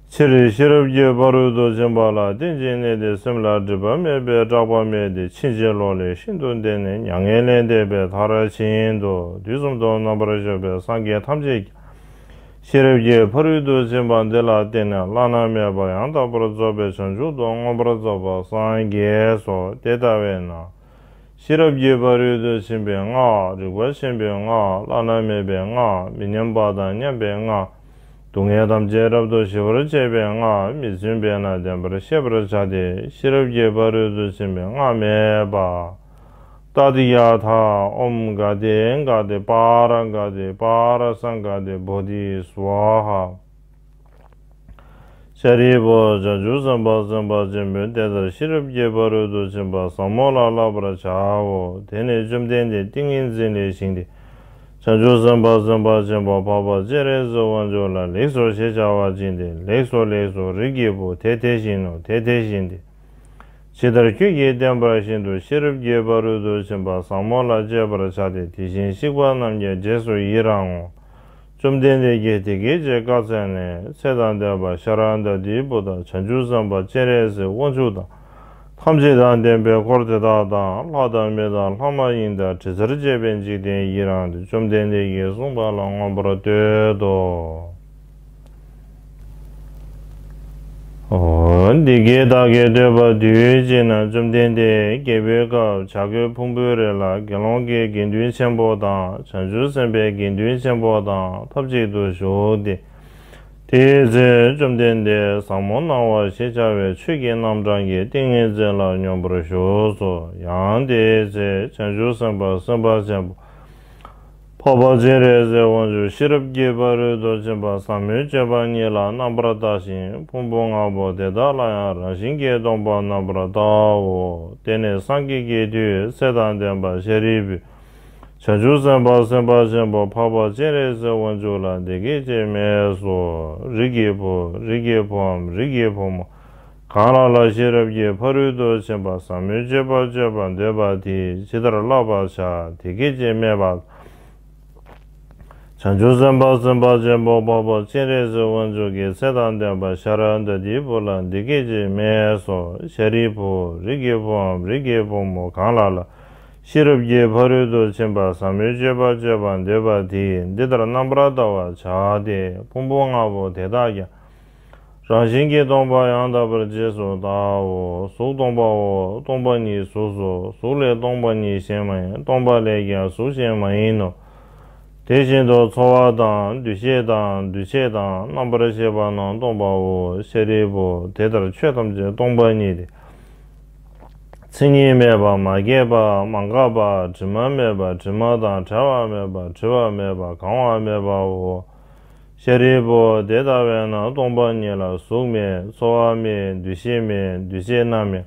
ཕྱིར། ཤེས་རབ་ཀྱི་ཕ་རོལ་ཏུ་ཕྱིན་པ་ལ་རྟེན་ཅིང་གནས་ཏེ། སེམས་ལ་སྒྲིབ་པ་མེད་པས་སྐྲག་པ་མེད་དེ། ཕྱིན་ཅི་ལོག་ལས་ཤིན་ཏུ་འདས་ནས་མྱ་ངན་ལས་འདས་པའི་མཐར་ཕྱིན་ཏོ། དུས་གསུམ་དུ་རྣམ་པར་བཞུགས་པའི་སངས་རྒྱས་ཐམས་ཅད་ཀྱང་ཤེས་རབ་ཀྱི་ཕ་རོལ་ཏུ་ཕྱིན་པ་འདི་ལ་བརྟེན་ནས་བླ་ན་མེད་པ་ཡང་དག་པར་རྫོགས་པའི་བྱང་ཆུབ་ཏུ་མངོན་པར་རྫོགས་པར་སངས་རྒྱས་སོ། དེ་ལྟ་བས་ན། ཤེས་རབ་ཀྱི་ཕ་རོལ་ཏུ་ཕྱིན་པའི་སྔགས། རིག་པ་ཆེན་པོའི་སྔགས། བླ་ན་མེད་པའི་སྔགས། མི་མཉམ་པ་དང་མཉམ་པའི་སྔགས། སྡུག་བསྔལ་ཐམས་ཅད་རབ་ཏུ་ཞི་བར་བྱེད་པའི་སྔགས། མི་བརྫུན་པས་ན་བདེན་པར་ཤེས་པར་བྱ་སྟེ། ཤེས་རབ་ཀྱི་ཕ་རོལ་ཏུ་ཕྱིན་པའི་སྔགས་སྨྲས་པ། ཏདྱ་ཐཱ། ཨོཾ་ག་ཏེ་ག་ཏེ་པཱ་ར་ག་ཏེ་པཱ་ར་སཾ་ག་ཏེ་བོ་དྷི་སྭཱ་ཧཱ། ཤཱ་རིའི་བུ། བྱང་ཆུབ་སེམས་དཔའ་སེམས་དཔའ་ཆེན་པོས་དེ་ལྟར་ཤེས་རབ་ཀྱི་ཕ་རོལ་ཏུ་ཕྱིན་པ་ཟབ་མོ་ལ་བསླབ་པར་བྱའོ། དེ་ནས་བཅོམ་ལྡན་འདས་ཏིང་ངེ་འཛིན་ལས་བཞེངས་ཏེ། བྱང་ཆུབ་སེམས་དཔའ་སེམས་དཔའ་ཆེན་པོ་འཕགས་པ་སྤྱན་རས་གཟིགས་དབང་ཕྱུག་ལ་ལེགས་སོ་ཞེས་བྱ་བ་བྱིན་ཏེ། ལེགས་སོ་ལེགས་སོ། རིགས་ཀྱི་བུ། དེ་དེ་བཞིན་ནོ། དེ་དེ་བཞིན་ཏེ། ཇི་ལྟར་ཁྱོད་ཀྱིས་བསྟན་པ་བཞིན་དུ་ཤེས་རབ་ཀྱི་ཕ་རོལ་ཏུ་ཕྱིན་པ་ཟབ་མོ་ལ་སྤྱད་པར་བྱ་སྟེ། དེ་བཞིན་གཤེགས་པ་རྣམས་ཀྱང་རྗེས་སུ་ཡི་རང་ངོ་། བཅོམ་ལྡན་འདས་ཀྱིས་དེ་སྐད་ཅེས་བཀའ་སྩལ་ནས། ཚེ་དང་ལྡན་པ་ཤཱ་ར་དྭ་ཏིའི་བུ་དང་། བྱང་ཆུབ་སེམས་དཔའ་སྤྱན་རས་གཟིགས་དབང་ཕྱུག་དང་། ཐམས་ཅད་དང་ལྡན་པའི་འཁོར་དེ་དག་དང་། ལྷ་དང་མི་དང་ལྷ་མ་ཡིན་དང་། དྲི་ཟར་བཅས་པའི་འཇིག་རྟེན་ཡི་རངས་ཏེ། བཅོམ་ལྡན་འདས་ཀྱིས་གསུངས་པ་ལ་མངོན་པར་བསྟོད་དོ། འོ། འདི་སྐད་བདག་གིས་ཐོས་པ་དུས་གཅིག་ན། བཅོམ་ལྡན་འདས་རྒྱལ་པོའི་ཁབ་བྱ་རྒོད་ཕུང་པོའི་རི་ལ་དགེ་སློང་གི་དགེ་འདུན་ཆེན་པོ་དང་། བྱང་ཆུབ་སེམས་དཔའི་དགེ་འདུན་ཆེན་པོ་དང་ཐབས་ཅིག་ཏུ་བཞུགས་ཏེ། དེའི་ཚེ་བཅོམ་ལྡན་འདས་ཟབ་མོ་སྣང་བ་ཞེས་བྱ་བའི་ཆོས་ཀྱི་རྣམ་གྲངས་ཀྱི་ཏིང་ངེ་འཛིན་ལ་སྙོམས་པར་ཞུགས་སོ། ཡང་དེའི་ཚེ་བྱང་ཆུབ་སེམས་དཔའ་སེམས་དཔའ་ཆེན་པོ་འཕགས་པ་སྤྱན་རས་གཟིགས་དབང་ཕྱུག་ཤེས་རབ་ཀྱི་ཕ་རོལ་ཏུ་ཕྱིན་པ་ཟབ་མོའི་སྤྱོད་པ་ཉིད་ལ་རྣམ་པར་བལྟ་ཞིང་། ཕུང་པོ་ལྔ་པོ་དེ་དག་ལ་ཡང་རང་བཞིན་གྱིས་སྟོང་པར་རྣམ་པར་བལྟའོ། དེ་ནས་སངས་རྒྱས་ཀྱི་མཐུས་ཚེ་དང་ལྡན་པ་ཤཱ་རིའི་བུས། བྱང་ཆུབ་སེམས་དཔའ་སེམས་དཔའ་ཆེན་པོ་འཕགས་པ་སྤྱན་རས་གཟིགས་དབང་ཕྱུག་ལ་འདི་སྐད་ཅེས་སྨྲས་སོ། རིགས་ཀྱི་བུ། རིགས་ཀྱི་བུའམ། རིགས་ཀྱི་བུ་མོ། གང་ལ་ལ་ཤེས་རབ་ཀྱི་ཕ་རོལ་ཏུ་ཕྱིན་པ་ཟབ་མོའི་སྤྱོད་པ་སྤྱད་པར་འདོད་པ་དེས་ཇི་ལྟར་བསླབ་པར་བྱ། དེ་སྐད་ཅེས་སྨྲས་པ། བྱང་ཆུབ་སེམས་དཔའ་སེམས་དཔའ་ཆེན་པོ་འཕགས་པ་སྤྱན་རས་གཟིགས་དབང་ཕྱུག་གིས་ཚེ་དང་ལྡན་པ་ཤཱ་ར་དྭ་ཏིའི་བུ་ལ་འདི་སྐད་ཅེས་སྨྲས་སོ། ཤཱ་རིའི་བུ། རིགས་ཀྱི་བུའམ། རིགས་ཀྱི་བུ་མོ། གང་ལ་ལ་ཤེས་རབ་ཀྱི་ཕ་རོལ་ཏུ་ཕྱིན་པ་ཟབ་མོའི་སྤྱོད་པ་སྤྱད་པར་འདོད་པ་དེས་འདི་ལྟར་རྣམ་པར་བལྟ་བར་བྱ་སྟེ། ཕུང་པོ་ལྔ་པོ་དེ་དག་ཀྱང་རང་བཞིན་གྱིས་སྟོང་པར་ཡང་དག་པར་རྗེས་སུ་བལྟའོ། གཟུགས་སྟོང་པའོ། སྟོང་པ་ཉིད་གཟུགས་སོ། གཟུགས་ལས་སྟོང་པ་ཉིད་གཞན་མ་ཡིན། སྟོང་པ་ལས་ཀྱང་གཟུགས་གཞན་མ་ཡིན་ནོ། དེ་བཞིན་དུ་ཚོར་བ་དང་། འདུ་ཤེས་དང་། འདུ་བྱེད་དང་། རྣམ་པར་ཤེས་པ་རྣམས་སྟོང་པའོ། ཤཱ་རིའི་བུ། དེ་ལྟར་ཆོས་ཐམས་ཅད་སྟོང་པ་ཉིད་དེ། མཚན་ཉིད་མེད་པ། མ་སྐྱེས་པ། མ་འགགས་པ། དྲི་མ་མེད་པ། དྲི་མ་དང་བྲལ་བ་མེད་པ། བྲི་བ་མེད་པ། གང་བ་མེད་པའོ། ཤཱ་རིའི་བུ། དེ་ལྟ་བས་ན་སྟོང་པ་ཉིད་ལ་གཟུགས་མེད། ཚོར་བ་མེད། འདུ་ཤེས་མེད། འདུ་བྱེད་རྣམས་མེད།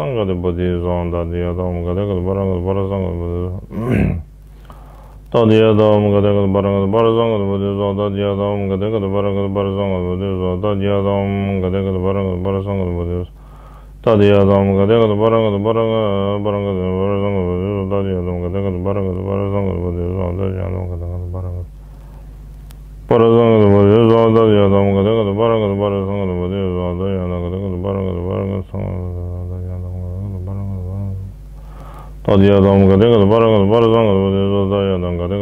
སཾ་ག་ཏེ་བོ་དྷི་སྭཱ་ཧཱ། ཏ་ཏི་ཡ་དྷམ་ག་ཏེ་ག་ཏེ་བ་ར་ག་ཏེ་བ་ར་སཾ་ག་ཏེ་བོ་དྷི་སྭཱ་ཧཱ། ཏ་ཏི་ཡ་དྷམ་ག་ཏེ་ག་ཏེ་བ་ར་ག་ཏེ་བ་ར་སཾ་ག་ཏེ་བོ་དྷི་སྭཱ་ཧཱ། ཏ་ཏི་ཡ་དྷམ་ག་ཏེ་ག་ཏེ་བ་ར་ག་ཏེ་བ་ར་སཾ་ག་ཏེ་བོ་དྷི་སྭཱ་ཧཱ། ཏ་ཏི་ཡ་དྷམ་ག་ཏེ་ག་ཏེ་བ་ར་ག་ཏེ་བ་ར་སཾ་ག་ཏེ་བོ་དྷི་སྭཱ་ཧཱ། ཏ་ཏི་ཡ་དྷམ་ག་ཏེ་ག་ཏེ་བ་ར་ག་ཏེ་བ་ར་ག་བ་ར་ག་ཏེ་བ་ར་སཾ་ག་ཏེ་བོ་དྷི་སྭཱ་ཧཱ། ཏ་ཏི་ཡ་དྷམ་ག་ཏེ་ག་ཏེ་བ་ར་ག་ཏེ་བ་ར་སཾ་ག་ཏེ་བོ་དྷི་སྭཱ་ཧཱ། ཏ་ཏི་ཡ་དྷམ་ག་ཏེ་ག་ཏེ་བ་ར་ག་ཏེ་བ་ར་སཾ་ག་ཏེ་བོ་དྷི་སྭཱ་ཧཱ། ཏ་ཏི་ཡ་དྷམ་ག་ཏེ་ག་ཏེ་བ་ར་ག་ཏེ་བ་ར་སཾ་ག་ཏེ་བོ་དྷི་སྭཱ་ཧཱ། ཏ་ཏི་ཡ་དྷམ་ག་ཏེ་ག་ཏེ་བ་ར་ག་ཏེ་བ་ར་སཾ་ག་ཏེ་བོ་དྷི་སྭཱ་ཧཱ། ཏ་ཏི་ཡ་དྷམ་ག་ཏེ་ག་ཏེ་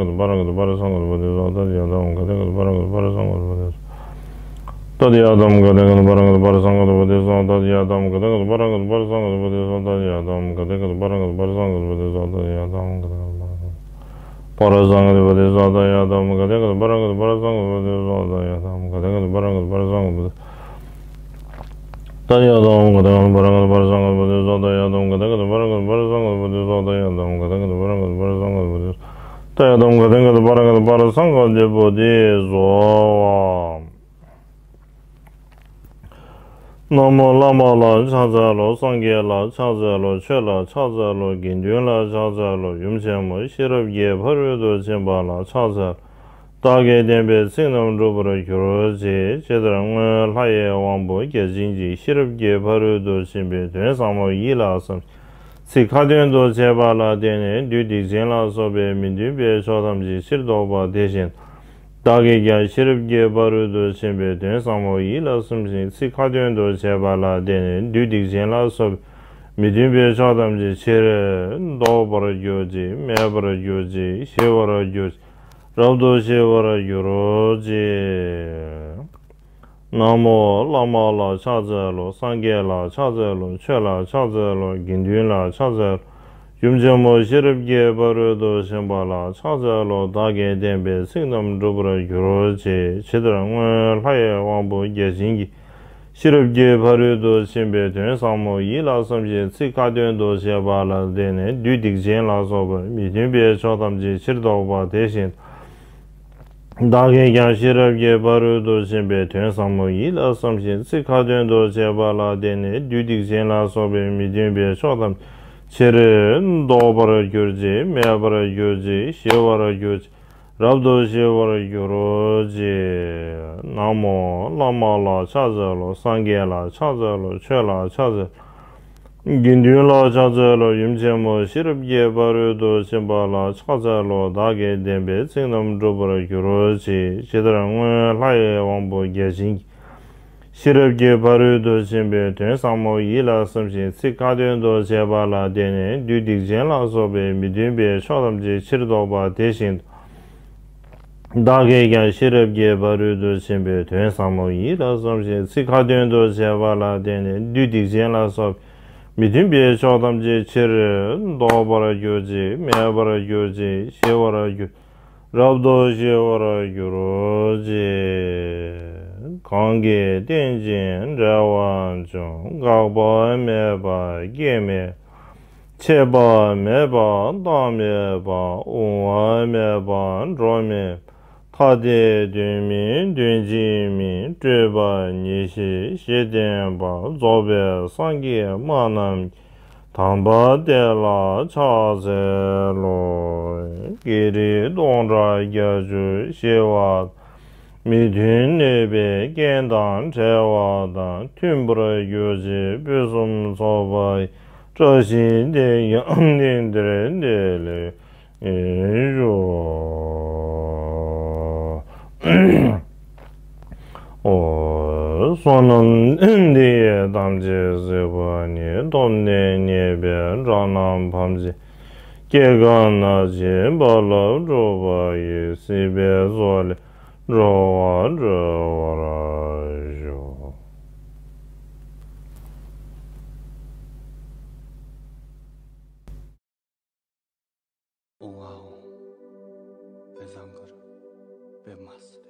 བ་ར་ག་ཏེ་བ་ར་སཾ་ག་ཏེ་བོ་དྷི་སྭཱ་ཧཱ། ཏ་ཏི་ཡ་དྷམ་ག་ཏེ་ག་ཏེ་བ་ར་ག་ཏེ་བ་ར་སཾ་ག་ཏེ་བོ་དྷི་སྭཱ་ཧཱ། ཏ་ཏི་ཡ་དྷམ་ག་ཏེ་ག་ཏེ་བ་ར་ག་ཏེ་བ་ར་སཾ་ག་ཏེ་བོ་དྷི་སྭཱ་ཧཱ། ཏ་ཏི་ཡ་དྷམ་ག་ཏེ་ག་ཏེ་བ་ར་ག་ཏེ་བ་ར་སཾ་ག་ཏེ་བོ་དྷི་སྭཱ་ཧཱ། ཏ་ཏི་ཡ་དྷམ་ག་ཏེ་ག་ཏེ་བ་ར་ག་ཏེ་བ་ར་སཾ་ག་ཏེ་བོ་དྷི་སྭཱ་ཧཱ། ཏ་ཏི་ཡ་དྷམ་ག་ཏེ་ག་ཏེ་བ་ར་ག་ཏེ་བ་ར་སཾ་ག་ཏེ་བོ་དྷི་སྭཱ་ཧཱ། ཏ་ཏི་ཡ་དྷམ་ག་ཏེ་ག་ཏེ་བ་ར་ག་ཏེ་བ་ར་སཾ་ག་ཏེ་བོ་དྷི་སྭཱ་ཧཱ། ཏ་ཏི་ཡ་དྷམ་ག་ཏེ་ག་ཏེ་བ་ར་ག་ཏེ། བ་ར་སཾ་ག་ཏེ་བོ་དྷི་སྭཱ་ཧཱ། ཏ་ཏི་ཡ་དྷམ་ག་ཏེ་ག་ཏེ་བ་ར་ག་ཏེ་བ་ར་སཾ་ག་ཏེ་བོ་དྷི་སྭཱ་ཧཱ། ཏ་ཏི་ཡ་དྷམ་ག་ཏེ་ག་ཏེ་བ་ར་ག་ཏེ་བ་ར་སཾ་ག་ཏེ་བོ་དྷི་སྭཱ་ཧཱ། ཏ་ཏི་ཡ་དྷམ་ག་ཏེ་ག་ཏེ་བ་ར་ག་ཏེ་བ་ར་སཾ་ག་ཏེ་བོ་དྷི་སྭཱ་ཧཱ། ཏ་ཏི་ཡ་དྷམ་ག་ཏེ་ག་ཏེ་བ་ར་ག་ཏེ་བ་ར་སཾ་ག་ཏེ་བོ་དྷི་སྭཱ་ཧཱ། ཏ་ཏི་ཡ་དྷམ་ག་ཏེ་ག་ཏེ་བ་ར་ག་ཏེ་བ་ར་སཾ་ག་ཏེ་བོ་དྷི་སྭཱ་ཧཱ། ཏ་ཏི་ཡ་དྷམ་ག་ཏེ་ག་ཏེ་བ་ར་ག་ཏེ་བ་ར་སཾ་ག་ཏེ་བོ་དྷི་སྭཱ་ཧཱ། ན་མོ་བླ་མ་ལ་ཕྱག་འཚལ་ལོ། སངས་རྒྱས་ལ་ཕྱག་འཚལ་ལོ། ཆོས་ལ་ཕྱག་འཚལ་ལོ། དགེ་འདུན་ལ་ཕྱག་འཚལ་ལོ། ཡུམ་ཆེན་མོ་ཤེས་རབ་ཀྱི་ཕ་རོལ་ཏུ་ཕྱིན་པ་ལ་ཕྱག་འཚལ་ལོ། བདག་གིས་བསྟན་པའི་ཚིག་རྣམས་འགྲུབ་པར་གྱུར་ཅིག་ཇི་ལྟར་སྔོན་ལྷ་ཡི་དབང་པོ་བརྒྱ་བྱིན་གྱིས་ཤེས་རབ་ཀྱི་ཕ་རོལ་ཏུ་ཕྱིན་པའི་དོན་ཟབ་མོ་ཡིད་ལ་བསམ་ཞིང་། ཚིག་ཁ་ཏོན་དུ་བྱས་པ་ལ་བརྟེན་ནས་བདུད་སྡིག་ཅན་ལ་སོགས་པའི་མི་མཐུན་པའི་ཕྱོགས་ཐམས་ཅད་ཕྱིར་ལྡོག་པ་དེ་བཞིན། བདག་གིས་ཀྱང་ཤེས་རབ་ཀྱི་ཕ་རོལ་ཏུ་ཕྱིན་པའི་དོན་ཟབ་མོ་ཡིད་ལ་བསམ་ཞིང་། ཚིག་ཁ་ཏོན་དུ་བྱས་པ་ལ་བརྟེན་ནས་བདུད་སྡིག་ཅན་ལ་སོགས་པའི་མི་མཐུན་པའི་ཕྱོགས་ཐམས་ཅད་ཕྱིར་ལྡོག་པར་གྱུར་ཅིག་མེད་པར་གྱུར་ཅིག་ཞི་བར་གྱུར་ཅིག་རབ་ཏུ་ཞི་བར་གྱུར་ཅིག་ན་མོ་བླ་མ་ལ་ཕྱག་འཚལ་ལོ། སངས་རྒྱས་ལ་ཕྱག་འཚལ་ལོ། ཆོས་ལ་ཕྱག་འཚལ་ལོ། དགེ་འདུན་ལ་ཕྱག་འཚལ་ལོ། ཡུམ་ཆེན་མོ་ཤེས་རབ་ཀྱི་ཕ་རོལ་ཏུ་ཕྱིན་པ་ལ་ཕྱག་འཚལ་ལོ། བདག་གིས་བསྟན་པའི་ཚིག་རྣམས་འགྲུབ་པར་གྱུར་ཅིག་ཇི་ལྟར་སྔོན་ལྷ་ཡི་དབང་པོ་བརྒྱ་བྱིན་གྱིས། ཤེས་རབ་ཀྱི་ཕ་རོལ་ཏུ་ཕྱིན་པའི་དོན་ཟབ་མོ་ཡིད་ལ་བསམ་ཞིང་ཚིག་ཁ་ཏོན་དུ་བྱས་པ་ལ་བརྟེན་ནས་བདུད་སྡིག་ཅན་ལ་སོགས་པ་མི་མཐུན་པའི་ཕྱོགས་ཐམས་ཅད་ཕྱིར་ཟློག་པ་དེ་བཞིན་དུ། བདག་གིས་ཀྱང་ཤེས་རབ་ཀྱི་ཕ་རོལ་ཏུ་ཕྱིན་པའི་དོན་ཟབ་མོ་ཡིད་ལ་བསམ་ཞིང་ཚིག་ཁ་ཏོན་དུ་བྱས་པ་ལ་བརྟེན་ནས་བདུད་སྡིག་ཅན་ལ་སོགས་པའི་མི་མཐུན་པའི་ཕྱོགས་ཐམས་ཅད་ཕྱིར་ཟློག་པར་གྱུར་ཅིག་མེད་པར་གྱུར་ཅིག་ཞི་བར་གྱུར་ཅིག་རབ་ཏུ་ཞི་བར་གྱུར་ཅིག་ན་མོ་བླ་མ་ལ་ཕྱག་འཚལ་ལོ། སངས་རྒྱས་ལ་ཕྱག་འཚལ་ལོ། ཆོས་ལ་ཕྱག་འཚལ་ལོ། དགེ་འདུན་ལ་ཕྱག་འཚལ་ལོ། ཡུམ་ཆེན་མོ་ཤེས་རབ་ཀྱི་ཕ་རོལ་ཏུ་ཕྱིན་པ་ལ་ཕྱག་འཚལ་ལོ། བདག་གིས་བསྟན་པའི་ཚིག་རྣམས་འགྲུབ་པར་གྱུར་ཅིག་ཇི་ལྟར་སྔོན་ལྷ་ཡི་དབང་པོ་བརྒྱ་བྱིན་གྱིས། ཤེས་རབ་ཀྱི་ཕ་རོལ་ཏུ་ཕྱིན་པའི་དོན་ཟབ་མོ་ཡིད་ལ་བསམ་ཞིང་ཚིག་ཁ་ཏོན་དུ་བྱས་པ་ལ་བརྟེན་ནས་བདུད་སྡིག་ཅན་ལ་སོགས་པའི་མི་མཐུན་པའི་ཕྱོགས་ཐམས་ཅད་ཕྱིར་ཟློག་པ་དེ་བཞིན་དུ། བདག་གིས་ཀྱང་ཤེས་རབ་ཀྱི་ཕ་རོལ་ཏུ་ཕྱིན་པའི་དོན་ཟབ་མོ་ཡིད་ལ་བསམ་ཞིང་ཚིག་ཁ་ཏོན་དུ་བྱས་པ་ལ་བརྟེན་ནས་བདུད་སྡིག་ཅན་ལ་སོགས་པའི་མི་མཐུན་པའི་ཕྱོགས་ཐམས་ཅད་ཕྱིར་ཟློག་པར་གྱུར་ཅིག་མེད་པར་གྱུར་ཅིག་ཞི་བར་གྱུར། རབ་ཏུ་ཞི་བར་གྱུར་ཅིག་གང་གིས་རྟེན་ཅིང་འབྲེལ་བར་འབྱུང་། འགག་པ་མེད་པ་སྐྱེ་མེད། ཆད་པ་མེད་པ་རྟག་མེད་པ། དབུང་བ་མེད་པ་འགྲོ་མེད་པ། ཐ་དད་དོན་མིན་དོན་གཅིག་མིན། སྤྲོས་པ་ཉེར་ཞི་ཞི་བརྟན་པ། རྫོགས་པའི་སངས་རྒྱས་སྨྲ་རྣམས་ཀྱི། དམ་པ་དེ་ལ་ཕྱག་འཚལ་ལོ། བགེགས་རིགས་སྟོང་ཕྲག་བརྒྱད་ཅུ་ཞི་བ་དང་། མི་མཐུན་གནོད་པའི་རྐྱེན་དང་བྲལ་བ་དང་། མཐུན་པར་གྱུར་ཅིག་ཕུན་སུམ་ཚོགས་པ་ཡི། བཀྲ་ཤིས་དེ་ཡང་གནས་འདིར་བདེ་ལེགས་ཤོག །ཨོ། བསོད་ནམས་འདི་ཡིས་ཐམས་ཅད་གཟིགས་པ་ཉིད། ཐོབ་ནས་ཉེས་པའི་དགྲ་རྣམས་ཕམ་བྱས། སྐྱེ་རྒ་ན་འཆིའི་རྦ་རླབས་འཁྲུགས་པ་ཡི། སྲིད་པའི་མཚོ་ལས་འགྲོ་བ་སྒྲོལ་བར་ཤོག ། ཨོ་ཨ་ཨོ། དཔེ་བཟང་གི་རེད། དཔེ་མ་སྲིད།